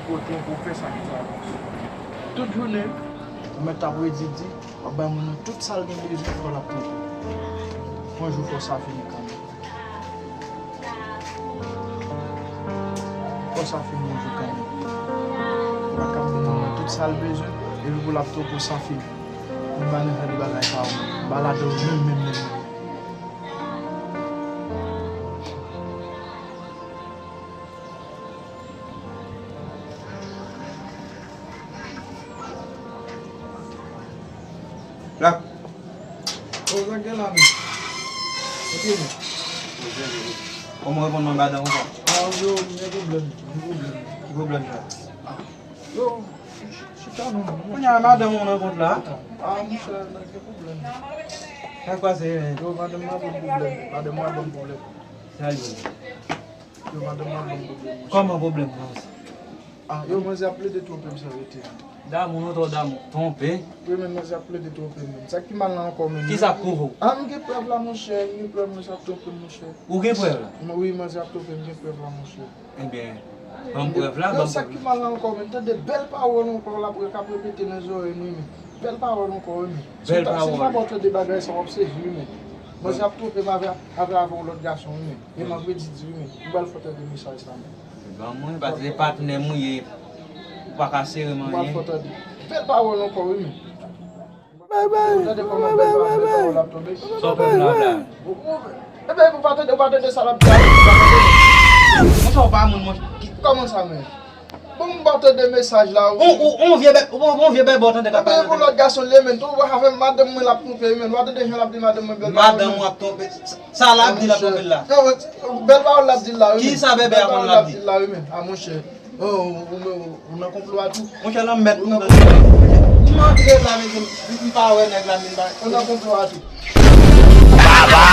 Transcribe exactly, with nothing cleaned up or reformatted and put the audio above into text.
Kote pou fè sa ki travay. Tout jounen, ou mèt ap redi di, w ap bay moun nan tout sa l gen bezwen, fò l ap twonpe. Yon jou fò sa fini kanmenm. Fò sa fini yon jou kanmenm. Ou pa ka ban moun nan tout sa l bezwen, epi pou l ap twonpe w san fini. Moun pa nan jan de bagay sa yo. M pa ladan yo menm, menm, menm, menm. Lak. O, sa k gen la menm? Epi nou? Kòman w reponn mwen madanm ou pa? A, yo, m gen pwoblèm, m gen pwoblèm. Ki pwoblèm sa? Yo, chita non. Kounye a madanm ou nan kont la? A, monchè, n gen pwoblèm. Sa k pase, men? Yo, madanm mwen ban m pwoblèm. Madanm mwen ban m pwoblèm. Sa l ye? Yo, madanm mwen ban m pwoblèm, monchè. Kòman pwoblèm sa? A, yo, manzè ap plede twonpe m san rete. Damou, nou twò damou. Twonpe? Wi, men manzè ap plede twonpe m, men. Sa ki mal la ankò, men? Kisa k pwouve w? A, m gen prèv la, monchè. M gen prèv, manzè ap twonpe m, monchè. Ou gen prèv la? M, wi, manzè ap twonpe m, m gen prèv la, monchè. Ebyen, ban m prèv la, ban m prèv la. Sa ki mal la ankò, men, tande bèl pawòl ankò, l ap, l ap repete nan zòrèy m, wi, men. Bèl pawòl ankò, wi, men. Bèl pawòl. Si w pa, si m pa ba w tande bagay sa, w ap sezi, wi, men. Manzè ap twonpe m avè, avè, avè yon lòt gason, wi, men. E m ap redi di, wi, men. M pral fè w tande mesaj sa, men. Ban mwen, paske se patnè m ou ye. Ou pa ka sere m anyen. M ap fè w tande. Bèl pawòl ankò, wi, men. Ou tande kòman bèl pawòl, bèl pawòl ap tonbe? Sa w fè m la, la? Ou, ou, ebyen, ou pa tande, ou pa tande sa l ap di a, ou pa tande. Monchè, ou pa moun, monchè. Kòman sa, men? Bon, m pa tande mesaj la, wi. Ou, ou, ou vye bè, ou, ou vye bèbè, ou tande k ap pale. Ebyen, pou lòt gason li ye, men, tou, ou pa fè madanm mwen l ap twonpe, men. Ou pa tande jan l ap di madanm mwen bèl pawòl, men. Madanm ou ap twonpe. Sa l ap di l ap twonpe l la. Non, bèl pawòl l ap di l la, wi, men. Kisa bèbè a konn l ap di? Bèl pawòl l ap di l la, wi, men. A, monchè. O, ou, ou, ou nan konplo a tou? Monchè, lanmèd nou nan. M antre la, men m, m pa wè nèg la, men m pa, ou nan konplo a tou. Baba!